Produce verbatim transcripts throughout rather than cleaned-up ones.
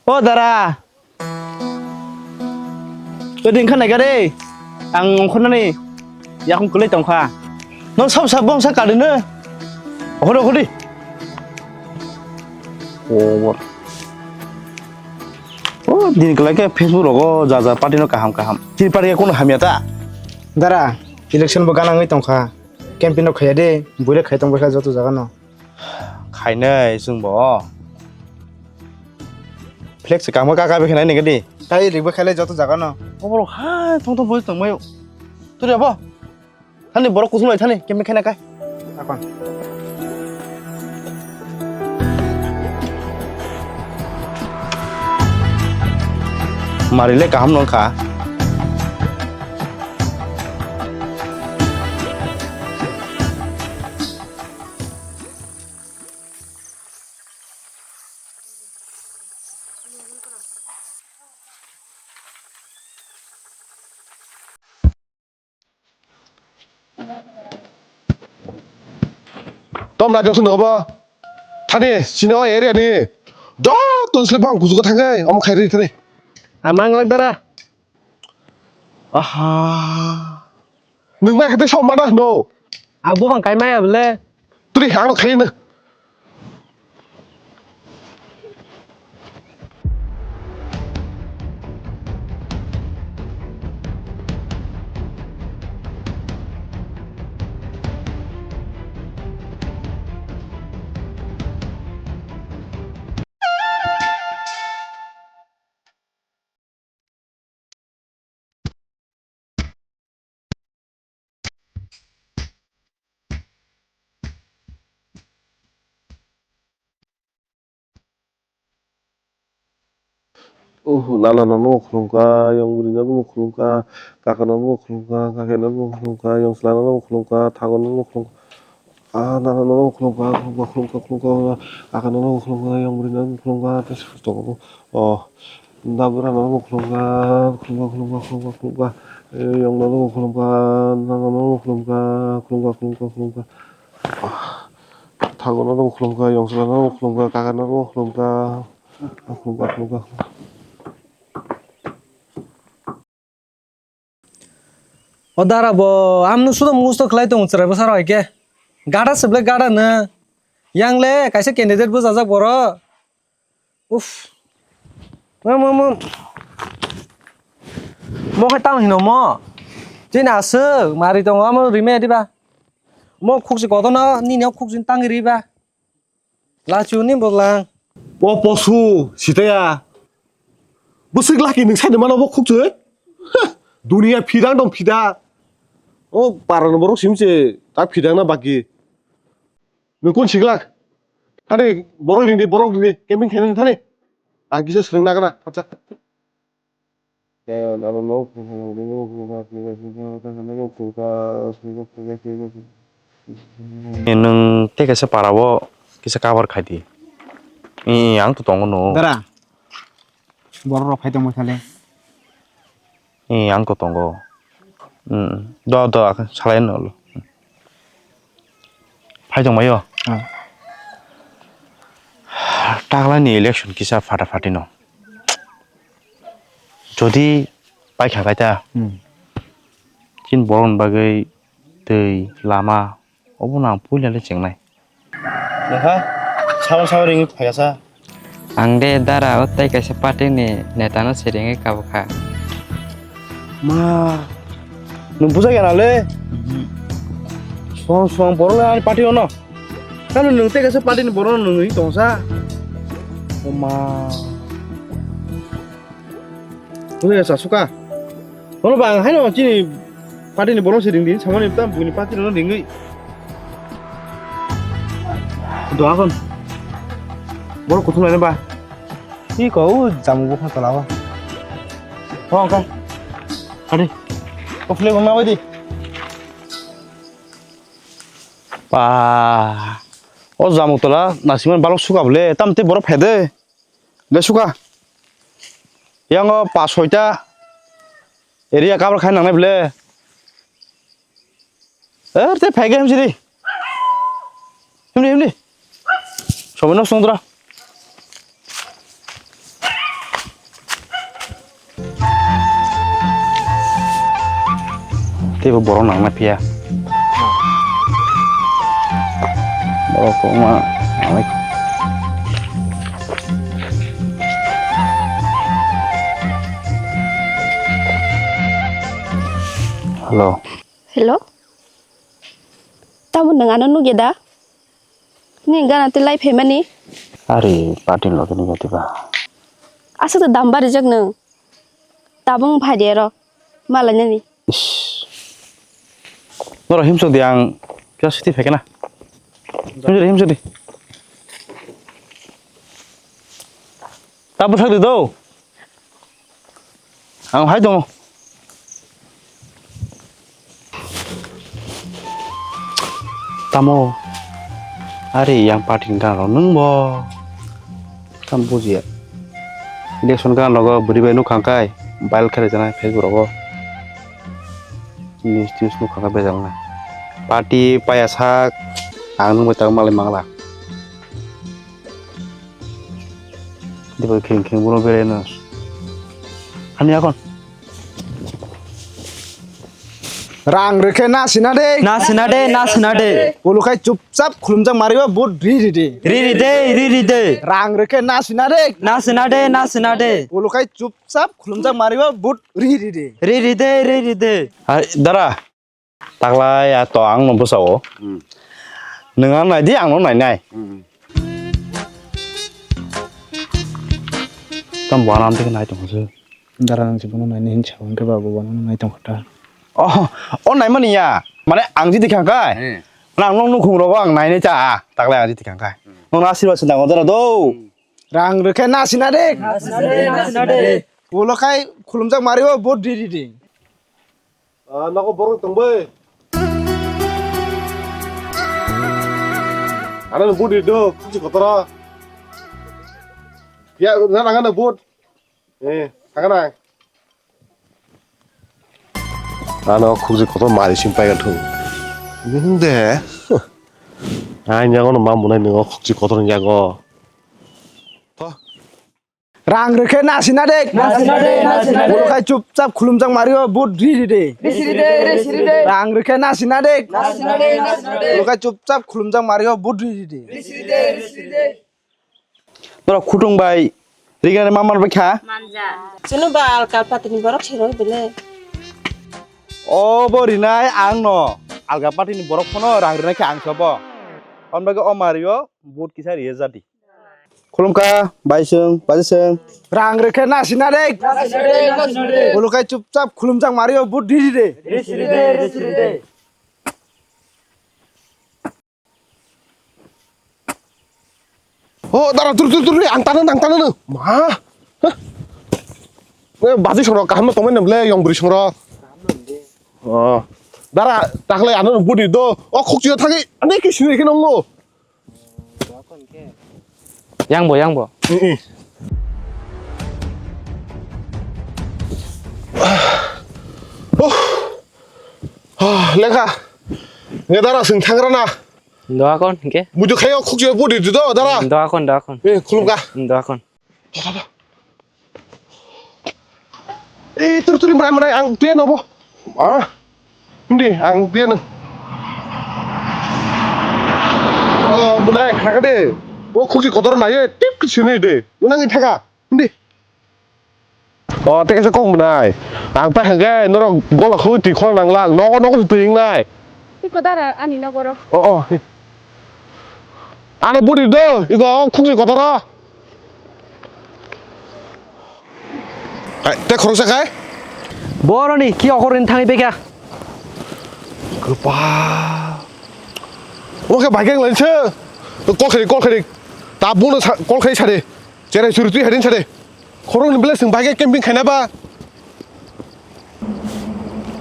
O dara. Todi wngkha naikha de. Ang ongkhornani yakung kwlwi tongkha. No sab sab bongsa kadino. Okhori okhori. O. O din kwlai khe Facebook rogo ja ja party no kaham kaham. Chini party kono hamya ta. Dara, election bo gana wngwi tongkha. Campaign rok khaiya de, buira khai tong bwkha joto jaga no. Khainai chwngbo. Flex se kangma kaka bwkha nai nigadi. Tai rigba khailai joto jaga no. Oborok hai thong thong boi tongmai. Turi abo. Thani borok kuthum lai thani kemi khaina kai. Akon. Mari le kaham nong kha. Tom na jong sung nobo. Thani sini o area ni. Do ton sle bang kujugo thangai om khairi thani. Amang lak dara. Aha. Nwng mai khe tei song mana hwno? Abo bang kai maya bole. Turi ang khai na. Uhu, nana no khulumkha, yong bwrwi no khulumkha, kaka no khulumkha, kaka no khulumkha, yong chwla no khulumkha, thago no khulumkha. Ah, nana no khulumkha, khulumkha, khulumkha, khulumkha, khulumkha, kaka no khulumkha, yong bwrwi no khulumkha, tei se tongo. Oh, dabra no khulumkha, khulumkha, khulumkha, khulumkha, khulumkha, eh, yong no khulumkha, nana no khulumkha, khulumkha, khulumkha, khulumkha. Ah, thago no khulumkha, yong chwla no khulumkha, kaka no khulumkha, khulumkha, khulumkha, khulumkha. O dara bo amno sudo musto khlai tongo chwrai bwsarok hai khe. Gada se ble gada no. Yang le kaisa candidate bwchajak borok. Uff. Mo, mo, mo. Mo khe tamo hino mo. Chini aswk mari tongo amo rimaya diba. Mo khukchi kotorno nini o khukchini tangwi riba. Lachiuni bwklang. O posu, sitaya. Bwswk laki nwng saini mano bo khukchwi? Hah, duniya phidang dong phidang. O parani borok simse ta phidang na baki. Nwng kun siglak? Thani borok ringdi, borok ringdi, camping khainani thani. Ang kisa swrwng nagana, phatsa. Nwng tei kaisa para o kisa cover khai di. Ee, ang to tongo no. Dara. Borok rok phai tongma sale. Ee, ang to tongo. Hmm. Do, do, salai no. Phai tong maio. Ah. Taglani election kisa phata phati no. Jodi paikha kaita. Hmm. Chin boron bagwi tei lama obono ang puila le chengnai. Nokha, sawan sawan ringwi phaikha sa. Ang de dara o tei kaisa party ni neta no se ringwi kabo kha. Ma, nwng bujai ya na le? Mhm. Suang suang borok le ani party o no. Kano nwng tei kaisa party ni borok no nwng ringwi tong sa? O ma. Bujai ya sa suka. Ono ba ang haino chini party ni borok se ringdi samani tam buini party no ringwi. Do akon. Borok kuthum laina ba. Ki ko u jamu bo kha tola ba. Ho ka. Adi. Ko fle bang na ba di. Pa. O jamu tola nasiman balok suka bole tam te borok phede. Le suka. Yango pa soita. Area cover khai nangnai bole. Er, tei phaikhe himsidi. Himdi, himdi. Sobai no songdra. Teibo borok nangna phiya. Borok kwbangma nangnai. Hello. Hello? Tamo nwng ano nugya da? Nini gana tei lai phaimani? Ari party ni loge nugya diba? Aswk da dam barijak nwng. Tabung phai de ro. Malainani. Ish. Norok himsok di ang kisa siti phaikhe na. Himsok di, himsok di. Ta bwthak di do. Ang hai tongo. Tamo. Ari yang party ni gangrok nwng bo. Tam bujiya. Election gangrok bwrwi bai nukha kai. Viral khe rwjaknai Facebook rogo. News, news nukha kai bejalnai. Party paya sak. Ang nwng bai tabuk malai mangla. Dibai khring khring bono berai no. Hamya kon. Rang rwkhe na sina de. Na sina de, na sina de. Bolo khai chupchap khulumjak mariba vote ri ri de. Ri ri de, ri ri de. Rang rwkhe na sina de. Na sina de, na sina de. Bolo khai chupchap khulumjak mariba vote ri ri de. Ri ri de, ri ri de. Hai, dara. Taklai a to ang no bwsao. Hmm. Nwng ang nai di, ang no nai nai. Hmm. Tam bo anam thik nai tong se. Dara ang se bono nai nai hin sa hwnkhe ba bo bono nai tong kha ta. Oh, o nai mani ya. Mane ang jidi khang kai. Hmm. Nang nong nukhung rogo ang nai nai cha. Taklai ang jidi khang kai. Hmm. Nong asirwad se nang dara do. Hmm. Rang rwkhe na sina de. Na sina de, na sina de. Ulo khai khulumjak mario bo di di di. Ah, nogo borok tong bai. Ano budi do, kuchi kotora. Ya, na nang ano bud. Eh, thang na. Ano khukji kotor mari sing pai gan thu. Nung de. Ai nyago no mamunai nungo khukji kotor nyago. To. Rang rwkhe na sina de. Na sina de, na sina de. Bolo khai chupchap khulumjak mario vote ri ri de. Ri siri de, ri siri de. Rang rwkhe na sina de. Na sina de, na sina de. Bolo khai chupchap khulumjak mario vote ri ri de. Ri siri de, ri siri de. Norok khutung bai rignani ma mar bai kha. Manja. Chwngno ba alka party ni borok se rw bele. O bo rinai ang no. Alka party ni borok phano rang rinai khe ang sobo. Hwn bagwi o mario vote kisa riya jadi. Khulumkha, bai sung, baji sung. Rang rwkhe na sina de. Bolo khai chupchap khulumjak mario vote ri ri de. Ri siri de, ri siri de. Oh, dara, dur, dur, dur, ang tano, ang tano, no. Ma? Hah? Eh, baji songrok, kaham tongmani namle, yong bri songrok. Oh. Dara, taklai ano budi do. Oh, khukchi thagi, ane ki sini ki nongo. Yang bo, yang bo. Eh, eh. Oh. Ah, lekha. Nge dara sing thangra na. Doa kon, ke? Muju khayo khukje budi do dara. Doa kon, doa kon. Eh, khulumkha. Doa kon. Eh, tur turi mrai mrai ang pia no bo. Ah. Ndi ang pia no. Oh, bunai khaka de. Bo khukje kotor na ye tip kisi ni de. Unang thaka. Ndi. O, tei kaisa kok mwnai. Ang pai hwnkhe norok gola khwi twi khorang nangla, ang nogo nogo se twi wngnai. Iko dara ani nogoro. O, o. Ano budi do, iko khukjwi kotoro. Ai, tei khoroksa khai? Boroni ki okorini thangwi bekha. Kwpa. Oke, bai keng lainse. Kol khari, kol khari. Ta buno sa-, kol khari sade. Cherai churi twi hadin sade. Khoroknwi belai chwng bai khe camping khaina ba.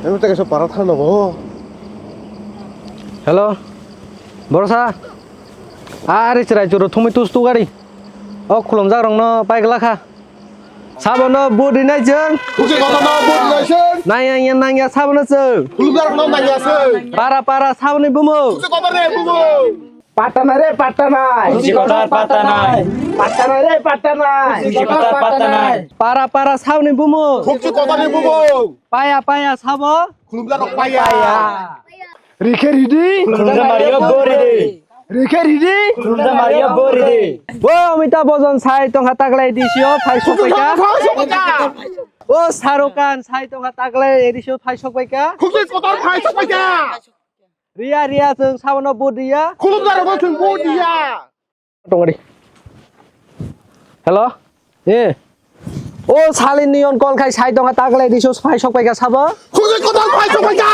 Emo tei kaisa para thang nogo. Hello. Borosa. Ari cherai churu thumui tus tu gari. O khulumjak rokno pai glak kha. Sabono budi nai chwng. Khukje kotorno budi nai chwng. Nangya ya nangya sabono chwng. Khulumjak rokno nangya chwng. Para para saboni bumo. Khukje kotorni bumo. Patta nai re, patta nai. Khumsi kotor patta nai. Patta nai re, patta nai. Khumsi kotor patta nai. Para para saboni bumung. Khumsi kotorni bumung. Paya paya sabo. Khulumjak rok paya. Rikhe ridi. Khulumjak mario bo ridi. Rikhe ridi. Khulumjak mario bo ridi. O Amitabh Bachchan sai tongkha taklai A D C o phai sokpaikha. Khulumjak rok phai sokpaikha. O Shahrukh Khan sai tongkha taklai A D C o phai sokpaikha. Khumsi kotor phai sokpaikha. Riya, riya, chwng sabono vote riya. Khulumjak rokno chwng vote riya. Tongari. Hello? Eh. O salin niyon call khai sai tongkha taklai A D C o phai sokpaikha sabo. Khumsi kotor phai sokpaikha.